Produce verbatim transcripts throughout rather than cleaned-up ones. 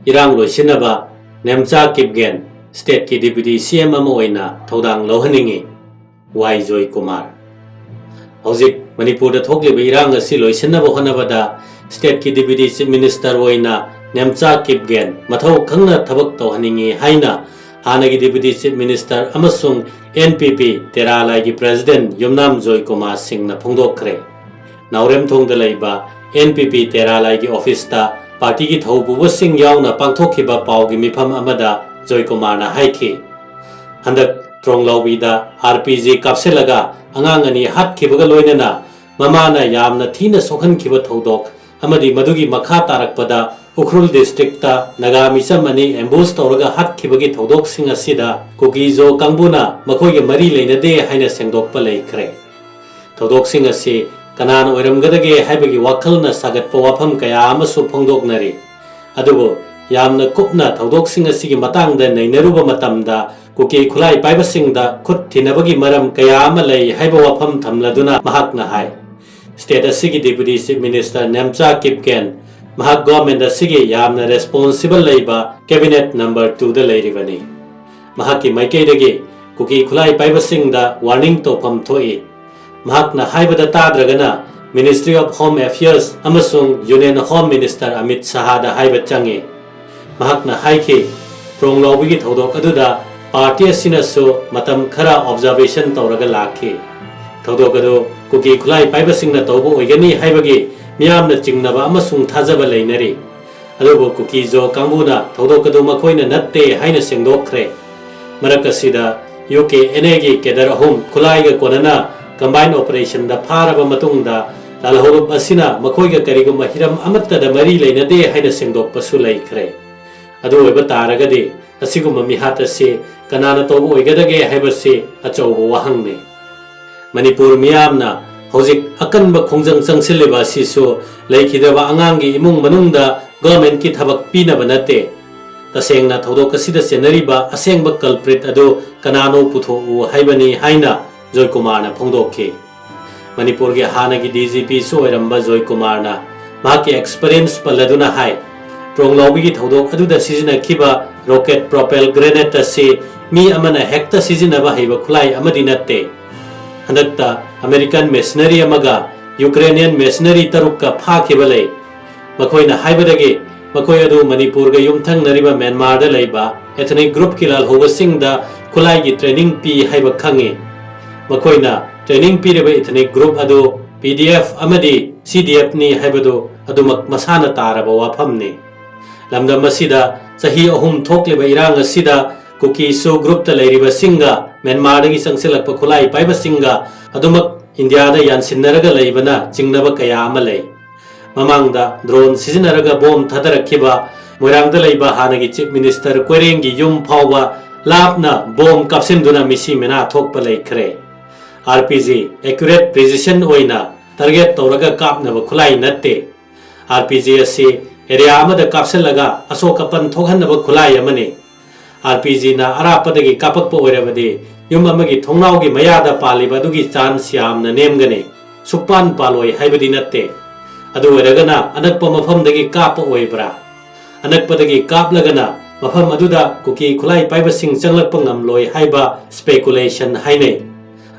ꯏꯔꯥꯡ ꯂꯣꯏꯁꯤꯟꯅꯕ Nemcha Kipgen stateꯀꯤ deputy CM ꯑꯃ ꯑꯣꯏꯅ ꯊꯧꯗꯥꯡ ꯂꯧꯍꯟꯅꯤꯡꯏ꯫ ꯋꯥꯏ ꯖꯣꯏꯀꯨꯃꯥꯔ꯫ ꯍꯧꯖꯤꯛ ꯃꯅꯤꯄꯨꯔꯗ ꯊꯣꯛꯂꯤꯕ ꯏꯔꯥꯡ ꯑꯁꯤ ꯂꯣꯏꯁꯤꯟꯅꯕ ꯍꯣꯠꯅꯕꯗ stateꯀꯤ deputy chief minister ꯑꯣꯏꯅ ꯅꯦꯝꯆꯥ ꯀꯤꯞꯒꯦꯟ ꯃꯊꯧ ꯈꯪꯅ ꯊꯕꯛ ꯇꯧꯍꯟꯅꯤꯡꯏ ꯍꯥꯏꯅ ꯍꯥꯟꯅꯒꯤ deputy chief minister ꯑꯃꯁꯨꯡ NPP ꯇꯦꯔꯥ ꯂꯥꯏꯒꯤ president ꯌꯨꯝꯅꯥꯝ ꯖꯣꯏꯀꯨꯃꯥꯔ ꯁꯤꯡꯅ ꯐꯣꯡꯗꯣꯛꯈ꯭ꯔꯦ꯫ ꯅꯥꯎꯔꯦꯝꯊꯣꯡꯗ ꯂꯩꯕ NPP ꯇꯦꯔꯥ ꯂꯥꯏꯒꯤ officeꯇ partyꯒꯤ ꯊꯧ ꯄꯨꯕꯁꯤꯡ ꯌꯥꯎꯅ ꯄꯥꯡꯊꯣꯛꯈꯤꯕ ꯄꯥꯎꯒꯤ ꯃꯤꯐꯝ ꯑꯃꯗ ꯖꯣꯏꯀꯨꯃꯥꯔꯅ ꯍꯥꯏꯈꯤ, ꯍꯟꯗꯛ ꯇ꯭ꯔꯣꯡꯂꯥꯎꯕꯤꯗ RPG ꯀꯥꯞꯁꯤꯜꯂꯒ ꯑꯉꯥꯡ ꯑꯅꯤ ꯍꯥꯠꯈꯤꯕꯒ ꯂꯣꯏꯅꯅ ꯃꯃꯥꯅ ꯌꯥꯝꯅ ꯊꯤꯅ ꯁꯣꯛꯍꯟꯈꯤꯕ ꯊꯧꯗꯣꯛ ꯑꯃꯗꯤ ꯃꯗꯨꯒꯤ ꯃꯈꯥ ꯇꯥꯔꯛꯄꯗ ꯎꯈ꯭ꯔꯨꯜ districtꯇ ꯅꯥꯒꯥ ꯃꯤꯆꯝ ꯑꯅꯤ ambush ꯇꯧꯔꯒ ꯍꯥꯠꯈꯤꯕꯒꯤ ꯊꯧꯗꯣꯛꯁꯤꯡ ꯑꯁꯤꯗ ꯀꯨꯀꯤ ꯖꯣ ꯀꯥꯡꯕꯨꯅ ꯃꯈꯣꯏꯒ ꯃꯔꯤ ꯂꯩꯅꯗꯦ ꯍꯥꯏꯅ ꯁꯦꯡꯗꯣꯛꯄ ꯂꯩꯈ꯭ꯔꯦ꯫ ꯊꯧꯗꯣꯛꯁꯤꯡ ꯑꯁꯤ ꯀꯅꯥꯅ ꯑꯣꯏꯔꯝꯒꯗꯒꯦ ꯍꯥꯏꯕꯒꯤ ꯋꯥꯈꯜꯅ ꯁꯥꯒꯠꯄ ꯋꯥꯐꯝ ꯀꯌꯥ ꯑꯃꯁꯨ ꯐꯣꯡꯗꯣꯛꯅꯔꯤ꯫ ꯑꯗꯨꯕꯨ ꯌꯥꯝꯅ ꯀꯨꯞꯅ ꯊꯧꯗꯣꯛꯁꯤꯡ ꯑꯁꯤꯒꯤ ꯃꯇꯥꯡꯗ ꯅꯩꯅꯔꯨꯕ ꯃꯇꯝꯗ ꯀꯨꯀꯤ ꯈꯨꯠꯂꯥꯏ ꯄꯥꯏꯕꯁꯤꯡꯗ ꯈꯨꯠ ꯊꯤꯅꯕꯒꯤ ꯃꯔꯝ ꯀꯌꯥ ꯑꯃ ꯂꯩ ꯍꯥꯏꯕ ꯋꯥꯐꯝ ꯊꯝꯂꯗꯨꯅ ꯃꯍꯥꯛꯅ ꯍꯥꯏ, state ꯑꯁꯤꯒꯤ deputy chief minister Nemcha Kipgen ꯃꯍꯥꯛ government ꯑꯁꯤꯒꯤ ꯌꯥꯝꯅ responsible ꯂꯩꯕ cabinet number twoꯗ ꯂꯩꯔꯤꯕꯅꯤ꯫ ꯃꯍꯥꯛꯀꯤ ꯃꯥꯏꯀꯩꯗꯒꯤ ꯀꯨꯀꯤ ꯈꯨꯠꯂꯥꯏ ꯄꯥꯏꯕꯁꯤꯡꯗ warning ꯇꯧꯐꯝ ꯊꯣꯛꯏ꯫ ꯃꯍꯥꯛꯅ ꯍꯥꯏꯕꯗ ꯇꯥꯗ꯭ꯔꯒꯅ Ministry of Home Affairs ꯑꯃꯁꯨꯡ Union Home Minister ꯑꯃꯤꯠ ꯁꯍꯥꯗ ꯍꯥꯏꯕ ꯆꯪꯏ꯫ ꯃꯍꯥꯛꯅ ꯍꯥꯏꯈꯤ, ꯇ꯭ꯔꯣꯡꯂꯥꯎꯕꯤꯒꯤ ꯊꯧꯗꯣꯛ ꯑꯗꯨꯗ party ꯑꯁꯤꯅꯁꯨ ꯃꯇꯝ ꯈꯔ observation ꯇꯧꯔꯒ ꯂꯥꯛꯈꯤ꯫ ꯊꯧꯗꯣꯛ ꯑꯗꯨ ꯀꯨꯀꯤ ꯈꯨꯠꯂꯥꯏ ꯄꯥꯏꯕꯁꯤꯡꯅ ꯇꯧꯕ ꯑꯣꯏꯒꯅꯤ ꯍꯥꯏꯕꯒꯤ ꯃꯤꯌꯥꯝꯅ ꯆꯤꯡꯅꯕ ꯑꯃꯁꯨꯡ ꯊꯥꯖꯕ ꯂꯩꯅꯔꯤ꯫ ꯑꯗꯨꯕꯨ ꯀꯨꯀꯤ ꯖꯣ ꯀꯥꯡꯕꯨꯅ ꯊꯧꯗꯣꯛ ꯑꯗꯨ ꯃꯈꯣꯏꯅ ꯅꯠꯇꯦ ꯍꯥꯏꯅ ꯁꯦꯡꯗꯣꯛꯈ꯭ꯔꯦ꯫ ꯃꯔꯛ ꯑꯁꯤꯗ UKNAꯒꯤ cadre ꯑꯍꯨꯝ ꯈꯨꯠꯂꯥꯏꯒ ꯀꯣꯟꯅꯅ combined operationꯗ ꯐꯥꯔꯕ ꯃꯇꯨꯡꯗ ꯂꯥꯜꯍꯧꯂꯨꯞ ꯑꯁꯤꯅ ꯃꯈꯣꯏꯒ ꯀꯔꯤꯒꯨꯝꯕ ꯍꯤꯔꯝ ꯑꯃꯠꯇꯗ ꯃꯔꯤ ꯂꯩꯅꯗꯦ ꯍꯥꯏꯅ ꯁꯦꯡꯗꯣꯛꯄꯁꯨ ꯂꯩꯈ꯭ꯔꯦ꯫ ꯑꯗꯨ ꯑꯣꯏꯕ ꯇꯥꯔꯒꯗꯤ ꯑꯁꯤꯒꯨꯝꯕ ꯃꯤꯍꯥꯠ ꯑꯁꯤ ꯀꯅꯥꯅ ꯇꯧꯕ ꯑꯣꯏꯒꯗꯒꯦ ꯍꯥꯏꯕꯁꯤ ꯑꯆꯧꯕ ꯋꯥꯍꯪꯅꯤ꯫ ꯃꯅꯤꯄꯨꯔ ꯃꯤꯌꯥꯝꯅ ꯍꯧꯖꯤꯛ ꯑꯀꯟꯕ ꯈꯣꯡꯖꯪ ꯆꯪꯁꯤꯜꯂꯤꯕ ꯑꯁꯤꯁꯨ ꯂꯩꯈꯤꯗ꯭ꯔꯕ ꯑꯉꯥꯡꯒꯤ ꯏꯃꯨꯡ ꯃꯅꯨꯡꯗ governmentꯀꯤ ꯊꯕꯛ ꯄꯤꯅꯕ ꯅꯠꯇꯦ꯫ ꯇꯁꯦꯡꯅ ꯊꯧꯗꯣꯛ ꯑꯁꯤꯗ ꯆꯦꯟꯅꯔꯤꯕ ꯑꯁꯦꯡꯕ culprit ꯑꯗꯨ ꯀꯅꯥꯅꯣ ꯄꯨꯊꯣꯛꯎ ꯍꯥꯏꯕꯅꯤ ꯍꯥꯏꯅ ꯖꯣꯏꯀꯨꯃꯥꯔꯅ ꯐꯣꯡꯗꯣꯛꯈꯤ꯫ ꯃꯅꯤꯄꯨꯔꯒꯤ ꯍꯥꯟꯅꯒꯤ DGPꯁꯨ ꯑꯣꯏꯔꯝꯕ ꯖꯣꯏꯀꯨꯃꯥꯔꯅ ꯃꯍꯥꯛꯀꯤ experience ꯄꯜꯂꯗꯨꯅ ꯍꯥꯏ, ꯊꯧꯔꯣꯡ ꯂꯥꯎꯕꯤꯒꯤ ꯊꯧꯗꯣꯛ ꯑꯗꯨꯗ ꯁꯤꯖꯤꯟꯅꯈꯤꯕ rocket propelled grenade ꯑꯁꯤ ꯃꯤ ꯑꯃꯅ ꯍꯦꯛꯇ ꯁꯤꯖꯤꯟꯅꯕ ꯍꯩꯕ ꯈꯨꯠꯂꯥꯏ ꯑꯃꯗꯤ ꯅꯠꯇꯦ꯫ ꯍꯟꯗꯛꯇ American mercenary ꯑꯃꯒ Ukrainian mercenary ꯇꯔꯨꯛꯀ ꯐꯥꯈꯤꯕ ꯂꯩ꯫ ꯃꯈꯣꯏꯅ ꯍꯥꯏꯕꯗꯒꯤ, ꯃꯈꯣꯏ ꯑꯗꯨ ꯃꯅꯤꯄꯨꯔꯒ ꯌꯨꯝꯊꯪꯅꯔꯤꯕ ꯃ꯭ꯌꯥꯟꯃꯥꯔꯗ ꯂꯩꯕ ethnic groupꯀꯤ ꯂꯥꯜꯍꯧꯕꯁꯤꯡꯗ ꯈꯨꯠꯂꯥꯏꯒꯤ training ꯄꯤ ꯍꯥꯏꯕ ꯈꯪꯉꯤ꯫ ꯃꯈꯣꯏꯅ training ꯄꯤꯔꯤꯕ ethnic group ꯑꯗꯨ P D F ꯑꯃꯗꯤ C D Fꯅꯤ ꯍꯥꯏꯕꯗꯨ ꯑꯗꯨꯃꯛ ꯃꯁꯥꯅ ꯇꯥꯔꯕ ꯋꯥꯐꯝꯅꯤ꯫ ꯂꯝꯗꯝ ꯑꯁꯤꯗ ꯆꯍꯤ ꯑꯍꯨꯝ ꯊꯣꯛꯂꯤꯕ ꯏꯔꯥꯡ ꯑꯁꯤꯗ ꯀꯨꯀꯤꯁꯨ groupꯇ ꯂꯩꯔꯤꯕꯁꯤꯡꯒ ꯃ꯭ꯌꯥꯟꯃꯥꯔꯗꯒꯤ ꯆꯪꯁꯤꯜꯂꯛꯄ ꯈꯨꯠꯂꯥꯏ ꯄꯥꯏꯕꯁꯤꯡꯒ ꯑꯗꯨꯃꯛ ꯏꯟꯗꯤꯌꯥꯗ ꯌꯥꯟꯁꯤꯟꯅꯔꯒ ꯂꯩꯕꯅ ꯆꯤꯡꯅꯕ ꯀꯌꯥ ꯑꯃ ꯂꯩ꯫ ꯃꯃꯥꯡꯗ drone ꯁꯤꯖꯤꯟꯅꯔꯒ bomb ꯊꯥꯗꯔꯛꯈꯤꯕ ꯃꯣꯏꯔꯥꯡꯗ ꯂꯩꯕ ꯍꯥꯟꯅꯒꯤ Chief Minister ꯀꯣꯏꯔꯦꯡꯒꯤ ꯌꯨꯝ ꯐꯥꯎꯕ ꯂꯥꯞꯅ bomb ꯀꯥꯞꯁꯤꯟꯗꯨꯅ ꯃꯤꯁꯤ ꯃꯤꯅꯥ ꯊꯣꯛꯄ ꯂꯩꯈ꯭ꯔꯦ꯫ R P G accurate precision ꯑꯣꯏꯅ target ꯇꯧꯔꯒ ꯀꯥꯞꯅꯕ ꯈꯨꯠꯂꯥꯏ ꯅꯠꯇꯦ꯫ R P G ꯑꯁꯤ area ꯑꯃꯗ ꯀꯥꯞꯁꯤꯜꯂꯒ ꯑꯁꯣꯛ ꯑꯄꯟ ꯊꯣꯛꯍꯟꯅꯕ ꯈꯨꯠꯂꯥꯏ ꯑꯃꯅꯤ꯫ R P Gꯅ ꯑꯔꯥꯞꯄꯗꯒꯤ ꯀꯥꯞꯄꯛꯄ ꯑꯣꯏꯔꯕꯗꯤ ꯌꯨꯝ ꯑꯃꯒꯤ ꯊꯣꯡꯅꯥꯎꯒꯤ ꯃꯌꯥꯗ ꯄꯥꯜꯂꯤꯕ ꯑꯗꯨꯒꯤ chance ꯌꯥꯝꯅ ꯅꯦꯝꯒꯅꯤ꯫ ꯁꯨꯛꯄꯥꯟ ꯄꯥꯜꯂꯣꯏ ꯍꯥꯏꯕꯗꯤ ꯅꯠꯇꯦ꯫ ꯑꯗꯨ ꯑꯣꯏꯔꯒꯅ ꯑꯅꯛꯄ ꯃꯐꯝꯗꯒꯤ ꯀꯥꯞꯄ ꯑꯣꯏꯕ꯭ꯔꯥ? ꯑꯅꯛꯄꯗꯒꯤ ꯀꯥꯞꯂꯒꯅ ꯃꯐꯝ ꯑꯗꯨꯗ ꯀꯨꯀꯤ ꯈꯨꯠꯂꯥꯏ ꯄꯥꯏꯕꯁꯤꯡ ꯆꯪꯂꯛꯄ ꯉꯝꯂꯣꯏ ꯍꯥꯏꯕ speculation ꯍꯥꯏꯅꯩ꯫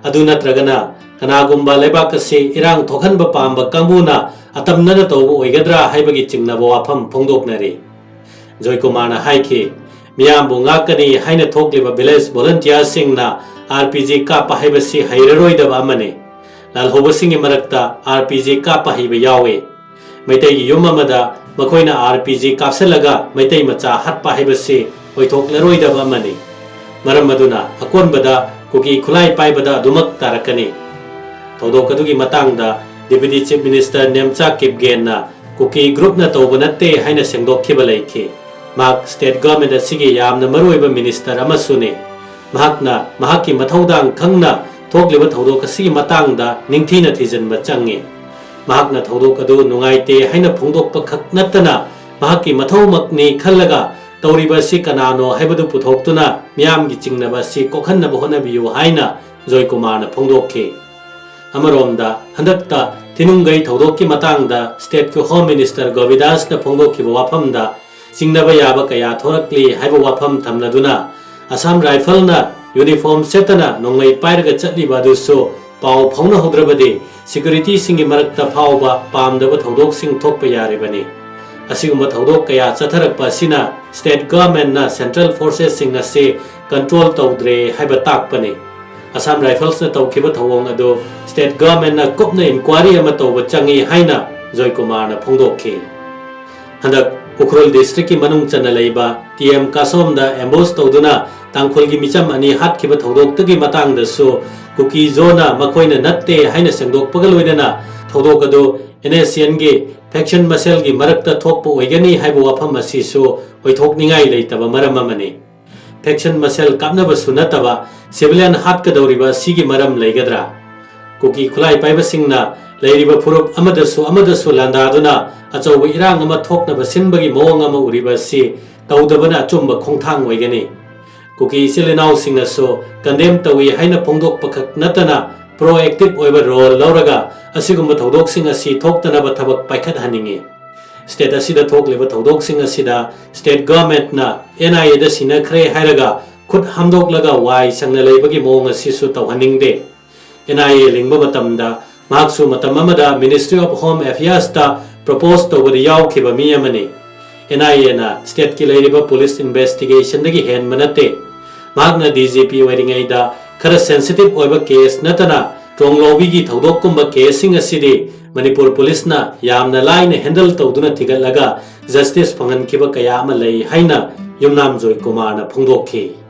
ꯑꯗꯨ ꯅꯠꯇ꯭ꯔꯒꯅ ꯀꯅꯥꯒꯨꯝꯕ ꯂꯩꯕꯥꯛ ꯑꯁꯤ ꯏꯔꯥꯡ ꯊꯣꯛꯍꯟꯕ ꯄꯥꯝꯕ ꯀꯥꯡꯕꯨꯅ ꯑꯇꯝꯅꯅ ꯇꯧꯕ ꯑꯣꯏꯒꯗ꯭ꯔꯥ ꯍꯥꯏꯕꯒꯤ ꯆꯤꯡꯅꯕ ꯋꯥꯐꯝ ꯐꯣꯡꯗꯣꯛꯅꯔꯤ꯫ ꯖꯣꯏꯀꯨꯃꯥꯔꯅ ꯍꯥꯏꯈꯤ, ꯃꯤꯌꯥꯝꯕꯨ ꯉꯥꯛꯀꯅꯤ ꯍꯥꯏꯅ ꯊꯣꯛꯂꯤꯕ village volunteerꯁꯤꯡꯅ R P G ꯀꯥꯞꯄ ꯍꯥꯏꯕꯁꯤ ꯍꯩꯔꯔꯣꯏꯗꯕ ꯑꯃꯅꯤ꯫ ꯂꯥꯜꯍꯧꯕꯁꯤꯡꯒꯤ ꯃꯔꯛꯇ R P G ꯀꯥꯞꯄ ꯍꯩꯕ ꯌꯥꯎꯏ꯫ ꯃꯩꯇꯩꯒꯤ ꯌꯨꯝ ꯑꯃꯗ ꯃꯈꯣꯏꯅ R P G ꯀꯥꯞꯁꯤꯜꯂꯒ ꯃꯩꯇꯩ ꯃꯆꯥ ꯍꯥꯠꯄ ꯍꯥꯏꯕꯁꯤ ꯑꯣꯏꯊꯣꯛꯂꯔꯣꯏꯗꯕ ꯑꯃꯅꯤ꯫ ꯃꯔꯝ ꯑꯗꯨꯅ ꯑꯀꯣꯟꯕꯗ ꯀꯨꯀꯤ ꯈꯨꯠꯂꯥꯏ ꯄꯥꯏꯕꯗ ꯑꯗꯨꯃꯛ ꯇꯥꯔꯛꯀꯅꯤ꯫ ꯊꯧꯗꯣꯛ ꯑꯗꯨꯒꯤ ꯃꯇꯥꯡꯗ Deputy Chief Minister ꯅꯦꯝꯆꯥ ꯀꯤꯞꯒꯦꯟꯅ ꯀꯨꯀꯤ groupꯅ ꯇꯧꯕ ꯅꯠꯇꯦ ꯍꯥꯏꯅ ꯁꯦꯡꯗꯣꯛꯈꯤꯕ ꯂꯩꯈꯤ꯫ ꯃꯍꯥꯛ state government ꯑꯁꯤꯒꯤ ꯌꯥꯝꯅ ꯃꯔꯨꯑꯣꯏꯕ minister ꯑꯃꯁꯨꯅꯤ꯫ ꯃꯍꯥꯛꯅ ꯃꯍꯥꯛꯀꯤ ꯃꯊꯧꯗꯥꯡ ꯈꯪꯅ ꯊꯣꯛꯂꯤꯕ ꯊꯧꯗꯣꯛ ꯑꯁꯤꯒꯤ ꯃꯇꯥꯡꯗ ꯅꯤꯡꯊꯤꯅ ꯊꯤꯖꯤꯟꯕ ꯆꯪꯏ꯫ ꯃꯍꯥꯛꯅ ꯊꯧꯗꯣꯛ ꯑꯗꯨ ꯅꯨꯡꯉꯥꯏꯇꯦ ꯍꯥꯏꯅ ꯐꯣꯡꯗꯣꯛꯄ ꯈꯛ ꯅꯠꯇꯅ ꯃꯍꯥꯛꯀꯤ ꯃꯊꯧꯃꯛꯅꯤ ꯈꯜꯂꯒ ꯇꯧꯔꯤꯕ ꯑꯁꯤ ꯀꯅꯥꯅꯣ ꯍꯥꯏꯕꯗꯨ ꯄꯨꯊꯣꯛꯇꯨꯅ ꯃꯤꯌꯥꯝꯒꯤ ꯆꯤꯡꯅꯕ ꯑꯁꯤ ꯀꯣꯛꯍꯟꯅꯕ ꯍꯣꯠꯅꯕꯤꯌꯨ ꯍꯥꯏꯅ ꯖꯣꯏꯀꯨꯃꯥꯔꯅ ꯐꯣꯡꯗꯣꯛꯈꯤ꯫ ꯑꯃꯔꯣꯝꯗ, ꯍꯟꯗꯛꯇ ꯊꯤꯅꯨꯡꯒꯩ ꯊꯧꯗꯣꯛꯀꯤ ꯃꯇꯥꯡꯗ stateꯀꯤ Home Minister ꯒꯣꯕꯤꯗꯥꯁꯅ ꯐꯣꯡꯗꯣꯛꯈꯤꯕ ꯋꯥꯐꯝꯗ ꯆꯤꯡꯅꯕ ꯌꯥꯕ ꯀꯌꯥ ꯊꯣꯔꯛꯂꯤ ꯍꯥꯏꯕ ꯋꯥꯐꯝ ꯊꯝꯂꯗꯨꯅ, ꯑꯁꯥꯝ ꯔꯥꯏꯐꯜꯅ ꯌꯨꯅꯤꯐꯣꯔꯝ ꯁꯦꯠꯇꯅ ꯅꯣꯡꯃꯩ ꯄꯥꯏꯔꯒ ꯆꯠꯂꯤꯕ ꯑꯗꯨꯁꯨ ꯄꯥꯎ ꯐꯥꯎꯅꯍꯧꯗ꯭ꯔꯕꯗꯤ ꯁꯦꯀ꯭ꯌꯨꯔꯤꯇꯤꯁꯤꯡꯒꯤ ꯃꯔꯛꯇ ꯐꯥꯎꯕ ꯄꯥꯝꯗꯕ ꯊꯧꯗꯣꯛꯁꯤꯡ ꯊꯣꯛꯄ ꯌꯥꯔꯤꯕꯅꯤ꯫ ꯑꯁꯤꯒꯨꯝꯕ ꯊꯧꯗꯣꯛ ꯀꯌꯥ ꯆꯠꯊꯔꯛꯄ ꯑꯁꯤꯅ ꯁ꯭ꯇꯦꯠ ꯒꯚꯔꯟꯃꯦꯟꯠꯅ ꯁꯦꯟꯇ꯭ꯔꯦꯜ ꯐꯣꯔꯁꯦꯁꯁꯤꯡ ꯑꯁꯤ ꯀꯟꯇ꯭ꯔꯣꯜ ꯇꯧꯗ꯭ꯔꯦ ꯍꯥꯏꯕ ꯇꯥꯛꯄꯅꯤ꯫ ꯑꯁꯥꯝ ꯔꯥꯏꯐꯜꯁꯅ ꯇꯧꯈꯤꯕ ꯊꯧꯑꯣꯡ ꯑꯗꯨ ꯁ꯭ꯇꯦꯠ ꯒꯚꯔꯟꯃꯦꯟꯠꯅ ꯀꯨꯞꯅ ꯏꯟꯀ꯭ꯋꯥꯔꯤ ꯑꯃ ꯇꯧꯕ ꯆꯪꯏ ꯍꯥꯏꯅ ꯖꯣꯏꯀꯨꯃꯥꯔꯅ ꯐꯣꯡꯗꯣꯛꯈꯤ꯫ ꯍꯟꯗꯛ ꯎꯈ꯭ꯔꯨꯜ ꯗꯤꯁꯇ꯭ꯔꯤꯛꯀꯤ ꯃꯅꯨꯡ ꯆꯟꯅ ꯂꯩꯕ ꯇꯤ ꯑꯦꯝ ꯀꯥꯁꯣꯝꯗ ꯑꯦꯝꯕꯨꯁ ꯇꯧꯗꯨꯅ ꯇꯥꯡꯈꯨꯜꯒꯤ ꯃꯤꯆꯝ ꯑꯅꯤ ꯍꯥꯠꯈꯤꯕ ꯊꯧꯗꯣꯛꯇꯨꯒꯤ ꯃꯇꯥꯡꯗꯁꯨ ꯀꯨꯀꯤ ꯖꯣꯅ ꯃꯈꯣꯏꯅ ꯅꯠꯇꯦ ꯍꯥꯏꯅ ꯁꯦꯡꯗꯣꯛꯄꯒ ꯂꯣꯏꯅꯅ ꯊꯧꯗꯣꯛ ꯑꯗꯨ ꯑꯦꯟ ꯑꯦꯁ ꯁꯤ ꯑꯦꯟꯒꯤ ꯐꯦꯛꯁꯟ ꯃꯁꯦꯜꯒꯤ ꯃꯔꯛꯇ ꯊꯣꯛꯄ ꯑꯣꯏꯒꯅꯤ ꯍꯥꯏꯕ ꯋꯥꯐꯝ ꯑꯁꯤꯁꯨ ꯑꯣꯏꯊꯣꯛꯅꯤꯡꯉꯥꯏ ꯂꯩꯇꯕ ꯃꯔꯝ ꯑꯃꯅꯤ꯫ ꯐꯦꯛꯁꯟ ꯃꯁꯦꯜ ꯀꯥꯞꯅꯕꯁꯨ ꯅꯠꯇꯕ ꯁꯤꯚꯤꯂꯤꯌꯟ ꯍꯥꯠꯀꯗꯧꯔꯤꯕ ꯑꯁꯤꯒꯤ ꯃꯔꯝ ꯂꯩꯒꯗ꯭ꯔꯥ? ꯀꯨꯀꯤ ꯈꯨꯠꯂꯥꯏ ꯄꯥꯏꯕꯁꯤꯡꯅ ꯂꯩꯔꯤꯕ ꯐꯨꯔꯨꯞ ꯑꯃꯗꯁꯨ ꯑꯃꯗꯁꯨ ꯂꯥꯟꯗꯥꯗꯨꯅ ꯑꯆꯧꯕ ꯏꯔꯥꯡ ꯑꯃ ꯊꯣꯛꯅꯕ ꯁꯤꯟꯕꯒꯤ ꯃꯑꯣꯡ ꯑꯃ ꯎꯔꯤꯕ ꯑꯁꯤ ꯇꯧꯗꯕꯅ ꯑꯆꯨꯝꯕ ꯈꯣꯡꯊꯥꯡ ꯑꯣꯏꯒꯅꯤ꯫ ꯀꯨꯀꯤ ꯏꯆꯤꯜ ꯏꯅꯥꯎꯁꯤꯡꯅꯁꯨ ꯀꯟꯗꯦꯝ ꯇꯧꯏ ꯍꯥꯏꯅ ꯐꯣꯡꯗꯣꯛꯄꯈꯛ ꯅꯠꯇꯅ ꯄ꯭ꯔꯣꯑꯦꯛꯇꯤꯚ ꯑꯣꯏꯕ ꯔꯣꯜ ꯂꯧꯔꯒ ꯑꯁꯤꯒꯨꯝꯕ ꯊꯧꯗꯣꯛꯁꯤꯡ ꯑꯁꯤ ꯊꯣꯛꯇꯅꯕ ꯊꯕꯛ ꯄꯥꯏꯈꯠꯍꯟꯅꯤꯡꯏ꯫ ꯁ꯭ꯇꯦꯠ ꯑꯁꯤꯗ ꯊꯣꯛꯂꯤꯕ ꯊꯧꯗꯣꯛꯁꯤꯡ ꯑꯁꯤꯗ ꯁ꯭ꯇꯦꯠ ꯒꯚꯔꯟꯃꯦꯟꯠꯅ ꯑꯦꯟ ꯑꯥꯏ ꯑꯦꯗ ꯁꯤꯟꯅꯈ꯭ꯔꯦ ꯍꯥꯏꯔꯒ ꯈꯨꯠ ꯍꯥꯝꯗꯣꯛꯂꯒ ꯋꯥꯏ ꯁꯪꯅ ꯂꯩꯕꯒꯤ ꯃꯑꯣꯡ ꯑꯁꯤꯁꯨ ꯇꯧꯍꯟꯅꯤꯡꯗꯦ꯫ ꯑꯦꯟ ꯑꯥꯏ ꯑꯦ ꯂꯤꯡꯕ ꯃꯇꯝꯗ ꯃꯍꯥꯛꯁꯨ ꯃꯇꯝ ꯑꯃꯗ ꯃꯤꯅꯤꯁꯇ꯭ꯔꯤ ꯑꯣꯐ ꯍꯣꯝ ꯑꯦꯐꯤꯌꯔꯁꯇ ꯄ꯭ꯔꯣꯄꯣꯁ ꯇꯧꯕꯗ ꯌꯥꯎꯈꯤꯕ ꯃꯤ ꯑꯃꯅꯤ꯫ ꯑꯦꯟ ꯑꯥꯏ ꯑꯦꯅ ꯁ꯭ꯇꯦꯠꯀꯤ ꯂꯩꯔꯤꯕ ꯄꯨꯂꯤꯁ ꯏꯟꯚꯦꯁꯇꯤꯒꯦꯁꯟꯗꯒꯤ ꯍꯦꯟꯕ ꯅꯠꯇꯦ꯫ ꯃꯍꯥꯛꯅ ꯗꯤ ꯖꯤ ꯄꯤ ꯑꯣꯏꯔꯤꯉꯩꯗ ꯈꯔ ꯁꯦꯟꯁꯤꯇꯤꯚ ꯑꯣꯏꯕ ꯀꯦꯁ ꯅꯠꯇꯅ ꯇ꯭ꯔꯣꯡꯂꯧꯕꯤꯒꯤ ꯊꯧꯗꯣꯛꯀꯨꯝꯕ ꯀꯦꯁꯁꯤꯡ ꯑꯁꯤꯗꯤ ꯃꯅꯤꯄꯨꯔ ꯄꯨꯂꯤꯁꯅ ꯌꯥꯝꯅ ꯂꯥꯏꯅ ꯍꯦꯟꯗꯜ ꯇꯧꯗꯨꯅ ꯊꯤꯒꯠꯂꯒ ꯖꯁꯇꯤꯁ ꯐꯪꯍꯟꯈꯤꯕ ꯀꯌꯥ ꯑꯃ ꯂꯩ ꯍꯥꯏꯅ ꯌꯨꯝꯅꯥꯝ ꯖꯣꯏꯀꯨꯃꯥꯔꯅ ꯐꯣꯡꯗꯣꯛꯈꯤ꯫